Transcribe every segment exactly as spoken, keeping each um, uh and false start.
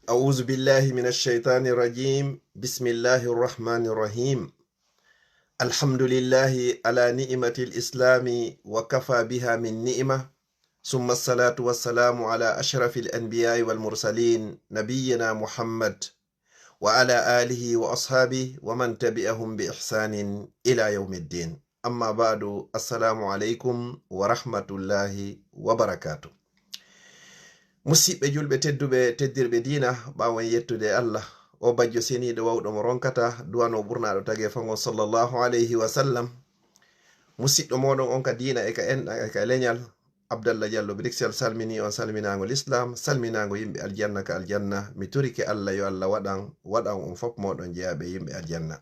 أعوذ بالله من الشيطان الرجيم. بسم الله الرحمن الرحيم. الحمد لله على نعمة الإسلام وكفى بها من نعمة. ثم الصلاة والسلام على أشرف الأنبياء والمرسلين نبينا محمد وعلى آله وأصحابه ومن تبعهم بإحسان إلى يوم الدين. أما بعد، السلام عليكم ورحمة الله وبركاته. Musiɓɓe julɓe tedduɓe, teddirɓe diina, ɓaawo en yettude Allah, o bajjo seniiɗo wawɗo mo ronkata, du'ano ɓurnaaɗo tageefo ngon sallallahu alayhi wa sallam. Musiɗɗo mooɗon on ka diina e ka enɗan e ka leñal, Abdallah Jallo Bruxelles salminii on salminaango lislaam, salminaango yimɓe aljanna ka aljanna. Mi torike Allah yo Allah waɗan, waɗan on fof mooɗon jeyaaɓe yimɓe aljanna.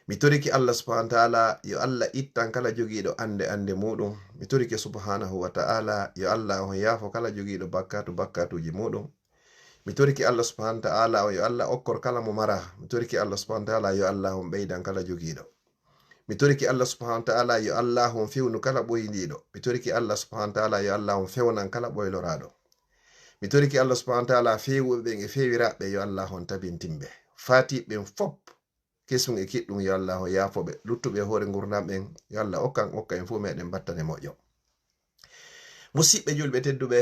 Mi torike Allah subhanahu wa ta'ala yo Allah ittan kala jogiiɗo annde annde muuɗum. Mi torike subhanahu wa ta'ala yo Allah on yaafo kala jogiiɗo bakkaatu bakkaatuuji muuɗum. Mi torike Allah subhanahu wa ta'ala on yo Allah okkor kala mo mara. Mi torike Allah subhanahu wa ta'ala yo Allah on ɓeydan kala jogiiɗo. Mi torike Allah subhanahu wa ta'ala yo Allah on fewnu kala ɓoyndiiɗo. Mi torike Allah subhanahu wa ta'ala yo Allah on fewnan kala ɓoyloraaɗo. Mi torike Allah subhanahu wa ta'ala feewuɓe ɓen e feewiraaɓe yo Allah on tabintin ɓe. Faatiiɓe ɓen fof, kesun e kiɗɗun yo Allah on yaafo ɓe. Luttuɓe e hoore ngurndan ɓen yo Allah okkan okka en fof meɗen battane moƴƴo. Musiɓɓe julɓe tedduɓe,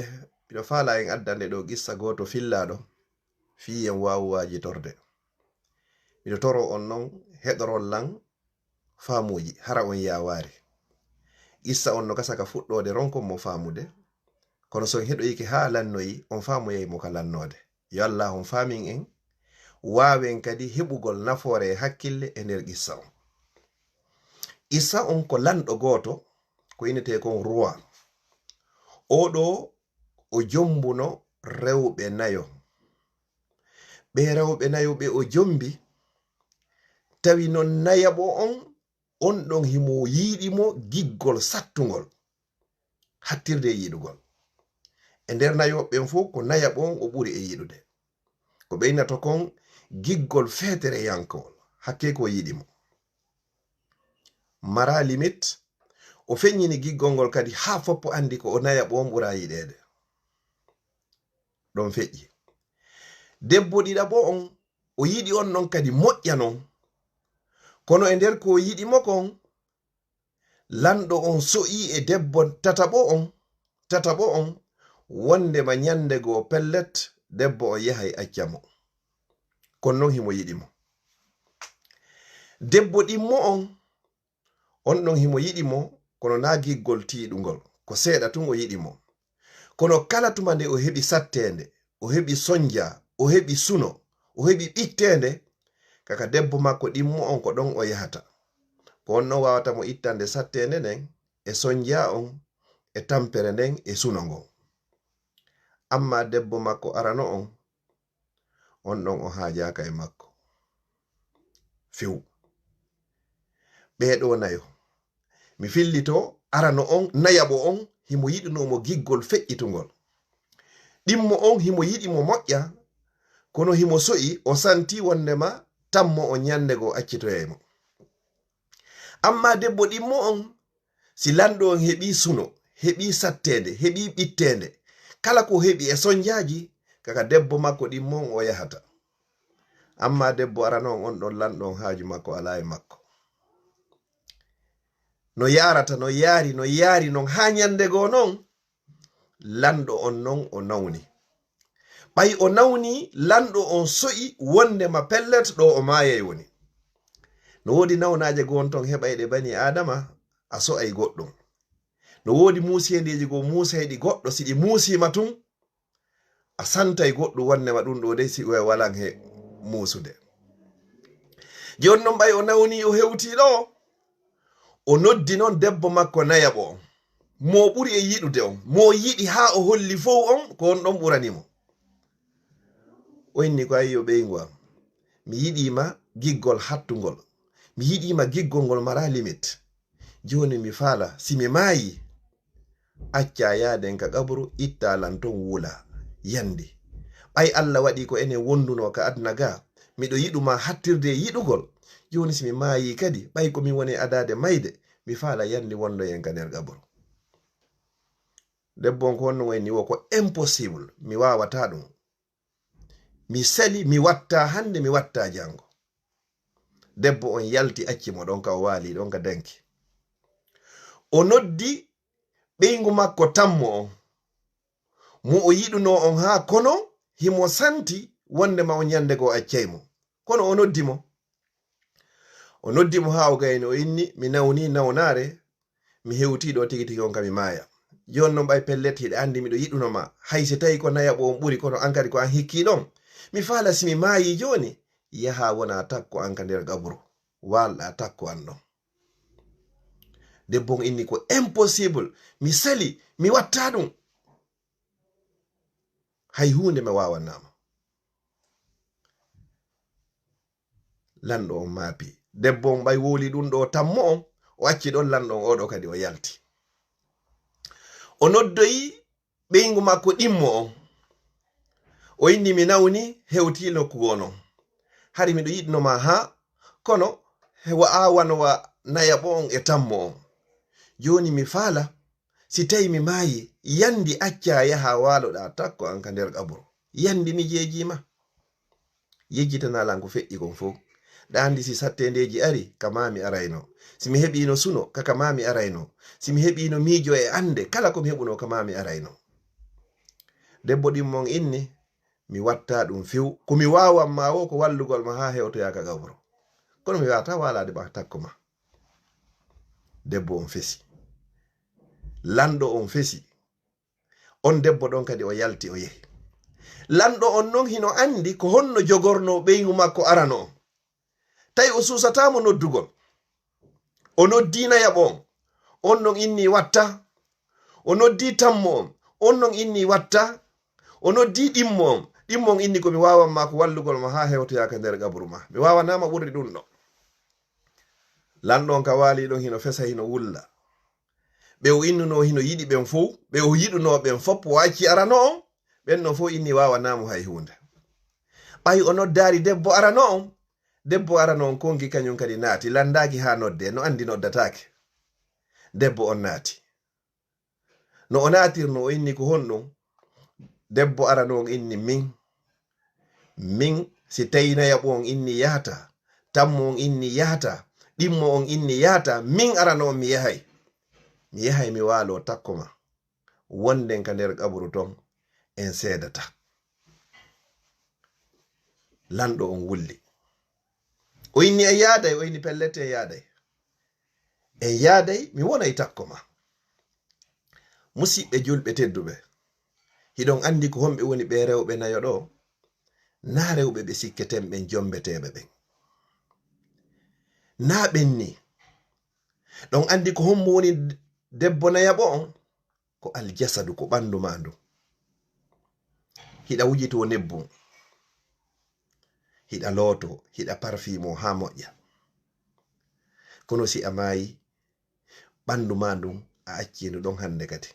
miɗo faala en addande ɗo qissa gooto fillaaɗo fii en waawu waajitorde. Miɗo toroo on non heɗoron lan faamuuji, hara on yaawaari. Qissa on no gasa ka fuɗɗoode ronkon mo faamude, kono so on heɗoyike haa lannoyi, on faamoyay mo ka lannoode. Yo Allah on faamin en, waawen kadi heɓugol nafoore e hakkille e nder qissa on. Qissa on ko lanɗo gooto, ko innetee kon Roi. Oo ɗoo o jombuno rewɓe nayo. Ɓee rewɓe nayo ɓe o jombi, tawi non nayaɓo on, on ɗon himo yiɗi mo giggol sattungol, hattirde e yiɗugol. E nder nayo ɓen fof, ko nayaɓo on o ɓuri e yiɗude. Ko ɓeynato kon giggol feetereyankewol, hakkee ko yiɗi mo. Mara limit, o feññini giggol ngol kadi haa foppo anndi ko o nayaɓo on ɓura yiɗeede. Ɗon feƴƴi. Debbo ɗiɗaɓo on, o yiɗi on non kadi moƴƴa non. Kono e nder ko o yiɗi mo kon, lanɗo on so'ii e debbo tataɓo on, tataɓo on, wondema ñande goo pellet, debbo on yahay acca mo. Kono non himo yiɗi mo. Debbo ɗimmo on, on ɗon himo yiɗi mo, kono naa giggol tiiɗungol. Ko seeɗa tun o yiɗi mo. Kono kala tuma nde o heɓi satteende, o heɓi sonja, o heɓi suno, o heɓi ɓitteende, kaka debbo makko ɗimmo on ko ɗon o yahata. Ko on ɗon waawata mo ittande satteende nden, e sonja on, e tampere nden, e suno ngon. Amma debbo makko arano on, on ɗon o haajaaka e makko. Few. Ɓee ɗoo nayo. Mi fillito, arano on, nayaɓo on, himo yiɗunoo mo giggol feƴƴitungol. Ɗimmo on, himo yiɗi mo moƴƴa, kono himo so'i, o santi wondema tammo on ñande goo accitoyay mo. Amma debbo ɗimmo on, si lanɗo on heɓii suno, heɓii satteende, heɓii ɓitteende, kala ko heɓi e sonjaaji, kaka debbo makko ɗimmo on o yahata. Amma debbo arano on, on ɗon lanɗo on haaju makko alaa e makko. No yaarata, no yaari, no yaari non haa ñande goo non, lanɗo on non o nawni. Ɓay o nawni, lanɗo on so'i wondema pellet ɗo o maayay woni. No woodi nawnaaje goo on ton heɓayɗe banii Aadama, a so'ay goɗɗum. No woodi muuseendeeji goo muusayɗi goɗɗo, si ɗi muusiima tun, a santay goɗɗum wondema ɗum ɗoo dey si o walan he muusude. Jooni non ɓay o nawni, o hewtii ɗoo, o noddi non debbo makko nayaɓo on, mo ɓuri e yiɗude on, mo yiɗi haa o holli fow on, ko on ɗon ɓurani mo. O inni ko, "Ayyo ɓeyngu am, mi yiɗii ma giggol hattungol, mi yiɗii ma giggol ngol maraa limit. Jooni mi faala, si mi maayii, accaa yaaden ka qabru, ittaa lan ton wula, yandi. Ɓay Alla waɗii ko enen wondunoo ka aduna gaa, miɗo yiɗu ma hattirde e yiɗugol. Jooni si mi maayii kadi, ɓay ko min woni adaade mayde, mi faala yandi wondoyen ka nder qabru." Debbo on ko honno wayni? Wo ko impossible, mi waawataa ɗum. Mi seli, mi wattaa hannde, mi wattaa janngo. Debbo on yalti, acci mo ɗon ka o waali ɗon ka danki. O noddi ɓeyngu makko tammo on, mo o yiɗunoo on haa kono himo santi wonndema on ɲannde goo accay mo. Kono o noddi mo. O noddi mo haa o gayni, o inni, "Mi nawni nawnaare, mi hewtii ɗoo tigi tigi on ka mi maaya. Jooni non ɓay pellet hiɗa anndi miɗo yiɗuno ma. Hay si tawii ko nayaɓo on ɓuri, kono an kadi ko an hikkii ɗon. Mi faala si mi maayii jooni, yahaa wonaa takko an ka nder qaburu. Waalɗaa takko an ɗon." Debbo on inni, "Ko impossible. Mi seli, mi wattaa ɗum. Hay huunde mi waawanaa ma." Lanɗo on maapi. Debbo on ɓay wowli ɗum ɗoo tammo on, o acci ɗon lanɗo on, oo ɗoo kadi o yalti. O noddoyi ɓeyngu makko ɗimmo on. O inni, "Mi nawni, hewtii nokku goo non. Hari miɗo yiɗno ma haa, kono he wa'aa wano wa nayaɓo on e tammo on. Jooni mi faala, si tawii mi maayi, yandi accaa yahaa waaloɗaa takko an ka nder qaburu. Yandi mi jeejii ma." Yejjitanaa lan ko feƴƴi kon fow. Ɗa anndi si satteendeeji ari, ka maa mi arayno. Si mi heɓiino suno, ka ka maa mi arayno. Si mi heɓiino miijo e annde, kala ko mi heɓunoo, ka maa mi arayno. Debbo ɗimmo on inni, "Mi wattaa ɗum few. Ko mi waawan maa woo ko wallugol ma haa hewtoyaa ka gabro. Kono mi waawataa waalaade ma takko ma." Debbo on fesi. Lanɗo on fesi. On debbo ɗon kadi o yalti o yehi. Lanɗo on non hino anndi ko honno jogornoo ɓeyngu makko arano on. Tawi o suusataa mo noddugol. O noddii nayaɓo on. On non inni watta. O noddii tammo on. On non inni watta. O noddii ɗimmo on. Ɗimmo on inni ko mi waawan maa ko wallugol ma haa hewtoyaa ka nder qabru ma. Mi waawanaama ɓurri ɗum ɗo. Lanɗo on ka waali ɗon hino fesa hino wulla. Ɓe o innunoo hino yiɗi ɓen fow, ɓe o yiɗunoo ɓen fow, o acci arano on, ɓen non fow inni waawanaa mo hay huunde. Ɓay o noddaali debbo arano on, debbo arano on konki kañum kadi naati, lanndaaki haa noddee, no anndi noddataake. Debbo on naati. No o naatirnoo, o inni, "Ko honɗum?" Debbo arano on inni, "Min, min, si tawii nayaɓo on inni yahata, tammo on inni yahata, ɗimmo on inni yahata, min arano on mi yahay. Mi yahay mi waaloo takko ma. Wonden ka nder qaburu ton, en seedata." Lanɗo on wulli. O inni, "En yaaday?" O inni, "Pellet, en yaaday. En yaaday, mi wonay takko ma." Musiɓɓe julɓe tedduɓe, hiɗon anndi ko honɓe woni ɓee rewɓe nayo ɗoo? Naa rewɓe ɓe sikketen ɓen, jombeteeɓe ɓen. Naa ɓen nii. Ɗon anndi ko honmo woni debbo nayaɓo on? Ko aljasadu, ko ɓanndu maa ndun. Hiɗa wujitoo nebbun, hiɗa lootoo, hiɗa parfimoo haa moƴƴa. Kono si a maayi, ɓanndu maa ndun a accii ndu ɗon hannde kadi.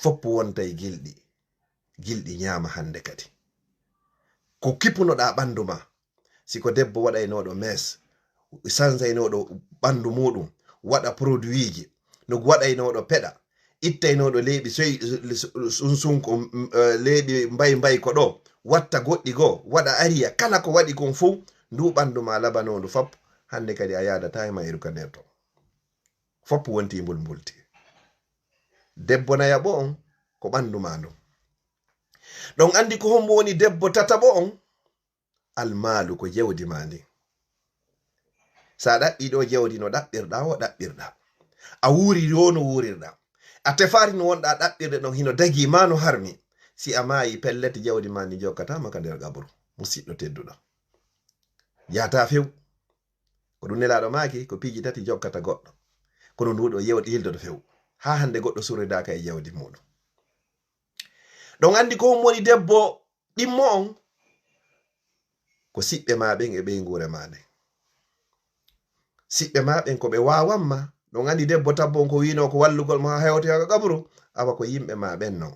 Foppu wontay gilɗi, gilɗi ñaama hannde kadi. Ko kipunoɗaa ɓanndu maa, si ko debbo waɗaynooɗo mees, sansaynooɗo ɓanndu muuɗum, waɗa produitji, no waɗaynooɗo peɗa, ittaynooɗo leeɓi soy, sunsunko, mm, eh, leeɓi mbay mbay ko ɗoo, watta goɗɗi goo, waɗa ariya, kala ko waɗi kon fow, ndu ɓanndu maa labanoondu fop, hannde kadi a yaadataa e mayru ka nder ton. Fop wonti mbulmbulti. Debbo nayaɓo on ko ɓanndu maa ndun. Ɗon anndi ko hombo woni debbo tataɓo on? Almaalu ko jawdi maa ndin. Sa ɗaɓɓii ɗoo jawdi no ɗaɓɓirɗaa woo ɗaɓɓirɗaa. A wuuriri woo no wuurirɗaa. A tefaari no wonɗaa ɗaɓɓirde ɗon hino dagii maa no harmi. Si a maayii pellet jawdi maa ndin jokkataa ma ka nder qabru. Musiɗɗo tedduɗo. Yaataa few. Ko ɗum Nelaaɗo maaki, ko piiji tati jokkata goɗɗo. Kono ndu ɗoo yewte yiltoto few. Haa hannde goɗɗo surridaaka e jawdi muuɗum. Ɗon anndi ko on woni debbo ɗimmo on? Ko siɓɓe maa ɓen e ɓeynguure maa nden. Siɓɓe maa ɓen ko ɓe waawan ma. Ɗon anndi debbo tabbo on ko wiinoo ko wallugol mo haa hewtoyaa ka qabru. Awa ko yimɓe maa ɓen non.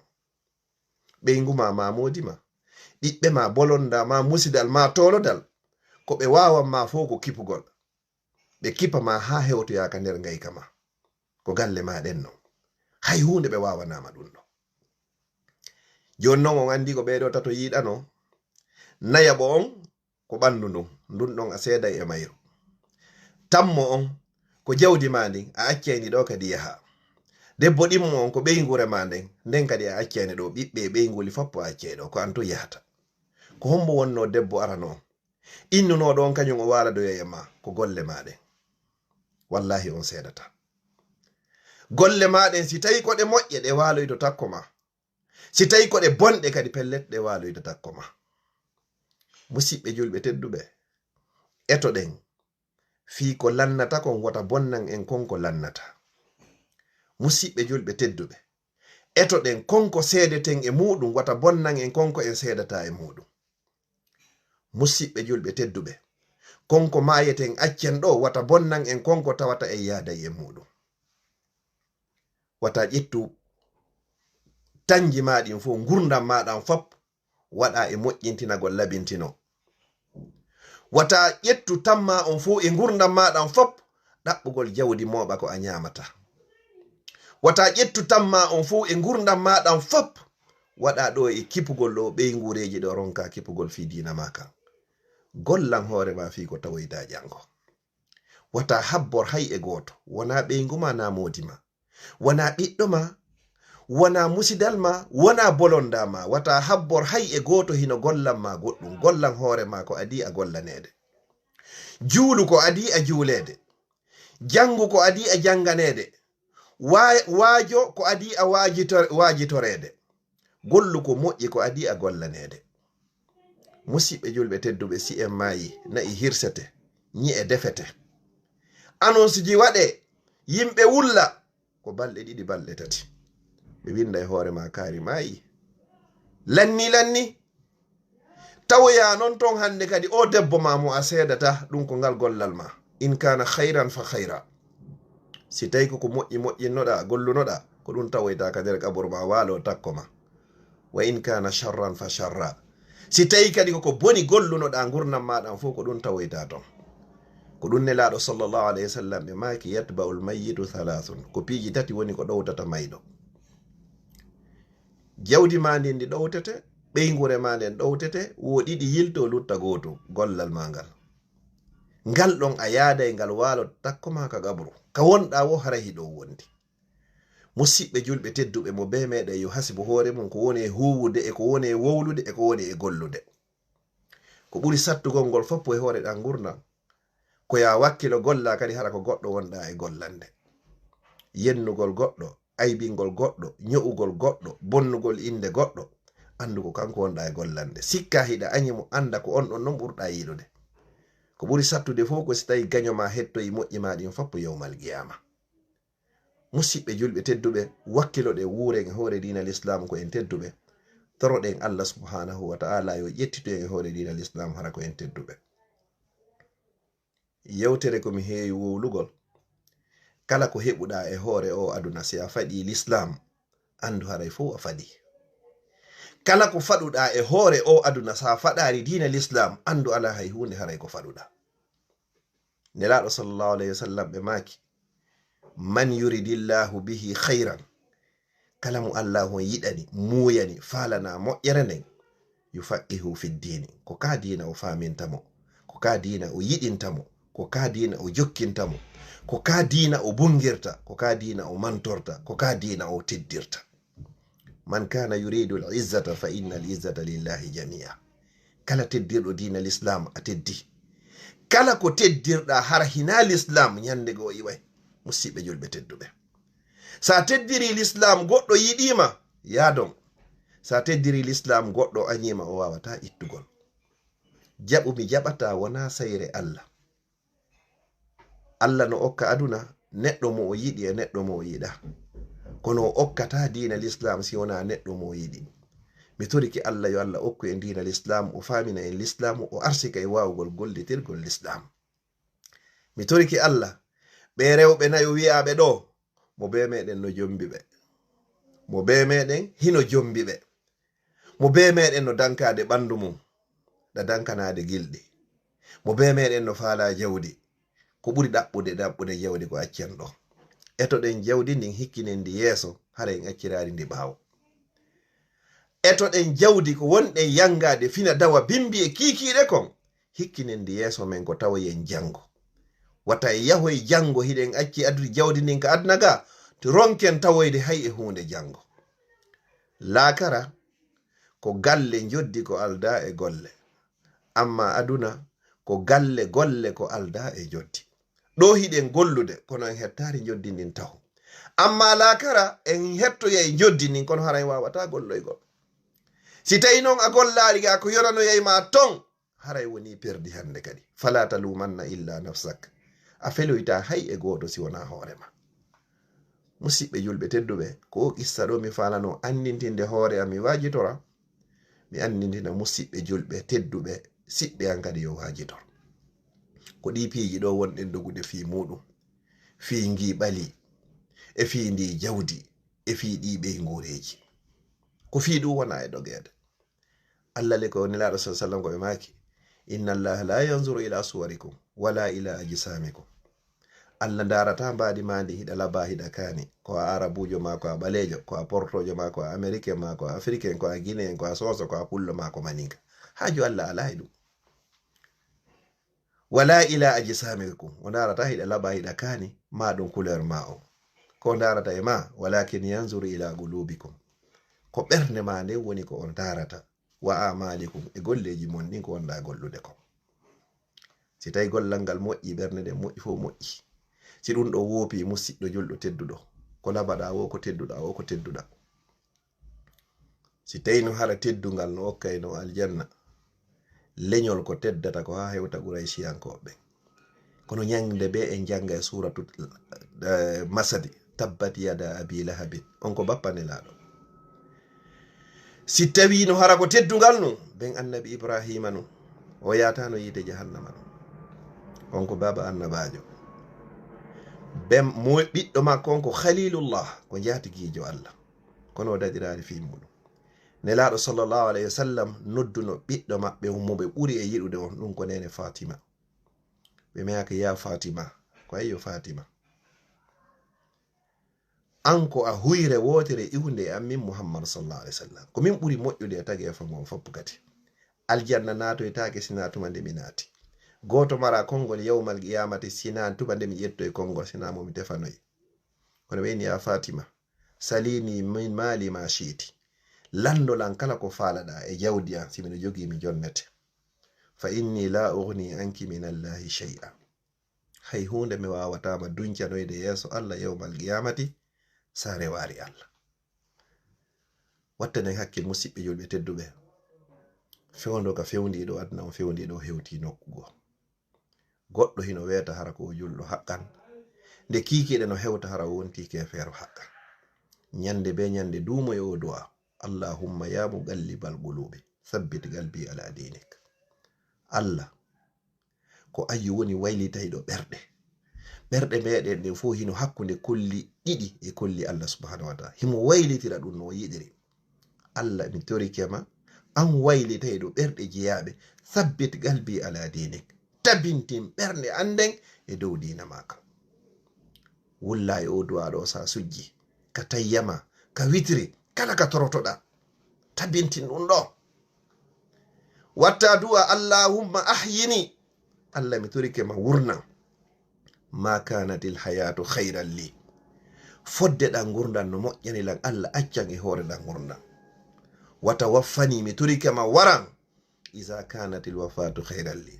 Ɓeyngu maa, maa moodi maa. Ɓiɓɓe maa, bolondaa maa, musidal maa, toolodal. Ko ɓe waawan maa fow ko kipugol. Ɓe kipa maa haa hewtoyaa ka nder ngayka maa. Ko galle maa ɗen non. Hay huunde ɓe waawanaa ma ɗum ɗon. Jooni non on anndi ko ɓee ɗoo tato yiɗanoo. Nayaɓo on ko ɓanndu ndun, ndun ɗon a seeday e mayru. Tammo on ko jawdi maa ndin, a accay ndi ɗoo kadi yaha. Debbo ɗimmo on ko ɓeynguure maa nden, nden kadi a accay nde ɗoo, ɓiɓɓe e ɓeynguuli fof a accay ɗoo, ko an tun yahata. Ko hombo wonnoo debbo arano on? Innunooɗo on kañun o waaladoyay e maa, ko golle maa ɗen. Wallaahi on seedataa. Golle maa ɗen, si tawii ko ɗe moƴƴe, ɗe waaloyto takko maa. Si tawii ko ɗe bonɗe kadi, pellet, ɗe waaloyto takko maa. Musiɓɓe julɓe tedduɓe, etoɗen fii ko lannata kon, wata bonnan en kon ko lannata. Musiɓɓe julɓe tedduɓe, etoɗen kon ko seedeten e muuɗum, wata bonnan en kon ko en seedataa e muuɗum. Musiɓɓe julɓe tedduɓe, kon ko maayeten accen ɗoo, wata bonnan en kon ko tawata en yaaday e muuɗum. Wata ƴettu tanji maa ɗin fow, ngurndan maa ɗan fop, waɗa e moƴƴintinagol labintino. Wata ƴettu tamma on fow e ngurndan maa ɗan fop, ɗaɓɓugol jawdi mooɓa ko a ñaamata. Wata ƴettu tamma on fow e ngurndan maa ɗan fop, waɗa ɗoo e kipugol ɗoo ɓeynguureeji ɗoo ronka kipugol fii diina maa kan. Gollan hoore maa fii ko tawoytaa janngo. Wata habbor hay e gooto, wanaa ɓeyngu maa naa moodi maa. Wanaa ɓiɗɗo maa, wanaa musidal maa, wanaa bolondaa maa. Wata habbor hay e gooto hino gollan maa goɗɗum. Gollan hoore maa ko adii a gollaneede. Juulu ko adii a juuleede. Janngu ko adii a jannganeede. Waa-, waajo ko adii a waajito-, waajitoreede. Gollu ko moƴƴi ko adii a gollaneede. Musiɓɓe julɓe tedduɓe, si en maayi, na'i hirsete, ñi'e defete. Anonsiji waɗee, yimɓe wulla, ko balɗe ɗiɗi, balɗe tati. Ɓe winnda e hoore maa kaari maayi. Lanni, lanni. Tawoyaa non ton hannde kadi, o debbo maa mo a seedata, ɗum ko ngal gollal maa. In kaana khayran fa khayra. Si tawii ko ko moƴƴi moƴƴinnoɗaa, gollunoɗaa, ko ɗum tawoytaa ka nder qaburu maa, waaloo takko maa. Wa in kaana sharran fa sharra. Si tawii kadi ko ko boni gollunoɗaa ngurndan maa ɗan fow, ko ɗum tawoytaa ton. Ko ɗum Nelaaɗo sallallahu alayhi wa sallam ɓe maaki, "Yatba'ul mayyitu thalaathun." Ko piiji tati woni ko ɗowtata mayɗo. Jawdi maa ndin ndi ɗowtete, ɓeynguure maa nden ɗowtete, wo ɗiɗi yiltoo lutta gooto, gollal maa ngal. Ngal ɗon a yaaday ngal waalo takko maa ka qabru. Ka wonɗaa wo haray hiɗo wondi. Musiɓɓe julɓe tedduɓe, mo bee meɗen yo hasibu hoore mum ko woni e huuwude e ko woni e wowlude e ko woni e gollude. Ko ɓuri sattugol ngol fof e hoore ɗan ngurndan, ko yaa wakkilo gollaa kadi hara ko goɗɗo wonɗaa e gollande. Yennugol goɗɗo, aybingol goɗɗo, ño'ugol goɗɗo, bonnugol innde goɗɗo, anndu ko kanko wonɗaa e gollande. Sikkaa hiɗa añi mo, annda ko on ɗon non ɓurɗaa yiɗude. Ko ɓuri sattude fof ko si tawii gaño maa hettoyi moƴƴi maa ɗin fof yawmal qiyaama. Musiɓɓe julɓe tedduɓe, wakkiloɗen, wuuren e hoore diina Lislaam ko en tedduɓe. Toroɗen Allah subhaanahu wa ta'ala yo ƴettitu en e hoore diina Lislaam hara ko en tedduɓe. Yewtere ko mi heewi wowlugol. Kala ko heɓuɗaa e hoore o aduna, si a faɗii Lislaam, anndu haray fow a faɗii. Kala ko faɗuɗaa e hoore o aduna, si a faɗaali diina Lislaam, anndu alaa hay huunde haray ko faɗuɗaa. Nelaaɗo sallallahu alayhi wa sallam ɓe maaki, "Man yuridillahu bihi khayran." Kala mo Allaahu on yiɗani, muuyani, faalana moƴƴere nden, "yufaqihu fi ddiini." Ko ka diina o faaminta mo, ko ka diina o yiɗinta mo, ko ka diina o jokkinta mo, ko ka diina o bungirta, ko ka diina o mantorta, ko ka diina o teddirta. "Man kana yuridu al-izzata fa inna al-izzata lillahi jami'a." Kala teddirɗo diina Lislaam a teddi. Kala ko teddirɗaa hara hinaa Lislaam, ñande goo iway. Musiɓɓe julɓe tedduɓe, sa teddiri Lislaam, goɗɗo yiɗiima, yaadon. Sa teddiri Lislaam, goɗɗo añiima, o waawataa ittugol. Jaɓu mi jaɓataa wonaa sayre Allah. Allah no okka aduna neɗɗo mo o yiɗi e neɗɗo mo o yiɗaa. Kono o okkataa diina Lislaam si wonaa neɗɗo mo o yiɗi. Mi torike Allah yo Allah okku en diina Lislaam, o faamina en Lislaam, o arsika e waawugol gollitirgol Lislaam. Mi torike Allah, ɓee rewɓe nayo wi'aaɓe ɗoo, mo bee meɗen no jombi ɓe. Mo bee meɗen hino jombi ɓe. Mo bee meɗen no dankaade ɓandu mum, ɗa dankanaade gilɗi. Mo bee meɗen no faalaa jawdi. Ko ɓuri ɗaɓɓude, ɗaɓɓude jawdi ko accen ɗoo. Etoɗen jawdi ndin, hikkinen ndi yeeso, hara en acciraali ndi ɓaawo. Etoɗen jawdi ko wonɗen yangaade fina dawa bimbi e kiikiiɗe kon, hikkinen ndi yeeso men ko tawoyen jango. Wata en yahoy jango hiɗen acci adudi jawdi ndin ka aduna ga, to ronken tawoyde hay e huunde jango. Laakara ko galle njoddi ko aldaa e golle. Amma aduna ko galle golle ko aldaa e njoddi. Ɗoo hiɗen gollude, kono en hettaari njoddi ndin taho. Amma laakara en hettoyay njoddi ndin, kono hara en waawataa golloygol. Si tawi non a gollaali ga ko yonanoyay ma ton, haray wonii perdi hannde kadi. Falaa taluumanna illaa nafsak. A feloytaa hay e gooto si wonaa hoore ma. Musiɓɓe julɓe tedduɓe, ko o qissa ɗoo mi faalano anndintinde hoore am mi waajitora, mi anndintina musiɓɓe julɓe tedduɓe, siɓɓe an kadi yo waajitor. Ko ɗii piiji ɗoo wonɗen dogude fii muuɗum, fii ngii ɓalii, e fii ndii jawdi, e fii ɗii ɓeynguureeji. Ko fii ɗum wonaa e dogeede. Allah le ko Nelaaɗo sallallaahu alayhi wa sallam ko ɓe maaki, "Inna Allaha la yanzuru ila suwarikum, wala ila ajsamikum." Allah ndaarataa mbaadi maa ndi hiɗa labaa, hiɗa kaani. Ko a Arabuujo maa ko a ɓaleejo, ko a Portoojo maa ko a Ameriken maa ko a Afriken, ko a Gineyen, ko a Sooso, ko a Pullo maa ko Maninka. Haaju Allah alaa e ɗum. Wala ila ajsamikum. O ndaarataa hiɗa labaa, hiɗa kaani, maa ɗum couleur maa on. Ko o ndaarata e maa, walakin yanzuru ila qulubikum. Ko ɓernde maa nden woni ko o ndaarata. Wa amalikum, e golleeji mon ɗin ko wonɗaa gollude kon. Si tawi gollal ngal moƴƴi, ɓernde nden moƴƴi, fof moƴƴi. Si ɗum ɗo woopi, musiɗɗo julɗo tedduɗo, ko labaɗaa woo, ko tedduɗaa woo, ko tedduɗaa. Si tawi no hara teddungal no okkay no aljanna, leñol ko teddata ko haa hewta Quraysiyankooɓe ɓen. Kono ñande be en jannga e suuratu, eh, Masadi, "Tabbat yada abi lahabin." On ko bappa Nelaaɗo. Si tawi no hara ko teddungal no, ben Annabi Ibraahiima no, o yaataano yiite jahannama no. On ko baaba annabaajo. Ben mo ɓiɗɗo makko on ko Khaliilullah, ko njaatigiijo Allah. Kono o daɗiraali fii muuɗum. Nelaaɗo sallallaahu alayhi wa sallam nodduno ɓiɗɗo maɓɓe mo ɓe ɓuri e yiɗude on, ɗum ko neene Faatima. Ɓe meyake, "Yaa Faatima." Ko ayyo Faatima. An ko a huyre wootere iwunde e an min Muhammadu sallallaahu alayhi wa sallam. Ko min ɓuri moƴƴude e tageefo ngon fof kadi. Aljanna naatoytaake sinaa tuma nde mi naati. Gooto maraa konngol yawmal qiyaamati sinaa tuma nde mi ƴettoy konngol, sinaa mo mi tefanoy. Kono ɓe inni, "Yaa Faatima, salini min maali ma shi'ti." Lanndo lan kala ko faalaɗaa e jawdi an, si miɗo jogii mi jonnete. "Fa inni laa ugni anki min Allaahi shay'a." Hay huunde mi waawataa ma duncanoyde yeeso Allah yawmal qiyaamati, si a rewaali Allah. Wattanen hakkil, musiɓɓe julɓe tedduɓe. Fewndo ka fewndiiɗo aduna on, fewndiiɗo hewti nokku goo. Goɗɗo hino weeta hara ko o julɗo haqqan. Nde kiikiiɗe no hewta hara o wonti keefeero haqqan. Ñande be ñande duumo e o du'a, "Allahumma ya muqallibal qulubi, thabbit qalbi ala dinik." Allah, ko ayyo woni waylitayɗo ɓerɗe. Ɓerɗe meɗen ɗen fof hino hakkunde kolli ɗiɗi e kolli Allah subhanahu wa ta'ala. Himo waylitira ɗum no o yiɗiri. Allah, mi torike ma, an waylitayɗo ɓerɗe jeyaaɓe, thabbit qalbi ala dinik. Tabintin ɓernde an nden e dow diina maa kan. Wulla e o du'a ɗo sa sujji, ka tayyama, ka witiri, kala ka torotoɗaa. Tabintin ɗum ɗo. Watta du'a, "Allahumma ahyini." Allah, mi torike ma, wurnan. "Ma kanatil hayatu khayran li." Fodde ɗan ngurndan no moƴƴani lan, Allah, accan e hoore ɗan ngurndan. "Wa tawaffani," mi torike ma, waran. "Iza kanatil wafatu khayran li."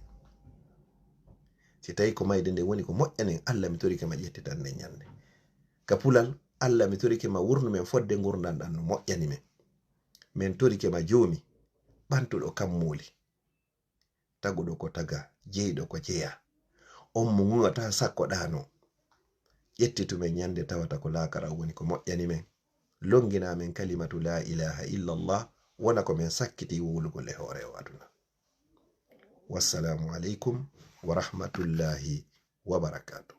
Si tawi ko mayde nden woni ko moƴƴanen, Allah, mi torike ma, ƴettitan nden ñande. Ka pulal, Allah, mi torike ma, wurnu men fodde ngurndan ɗan no moƴƴani men. Men torike ma, Joomi, ɓantuɗo kammuuli, taguɗo ko taga, jeyɗo ko jeya. On mo ŋuŋata sakko ɗaano. Ƴettitu men ñande tawata ko laakara woni ko moƴƴani men. Longina men kalimatu la ilaha illallah, wona ko men sakkiti wowlugol e hoore o aduna. Wassalaamu aleykum wa rahmatullahi wa barakaatuh.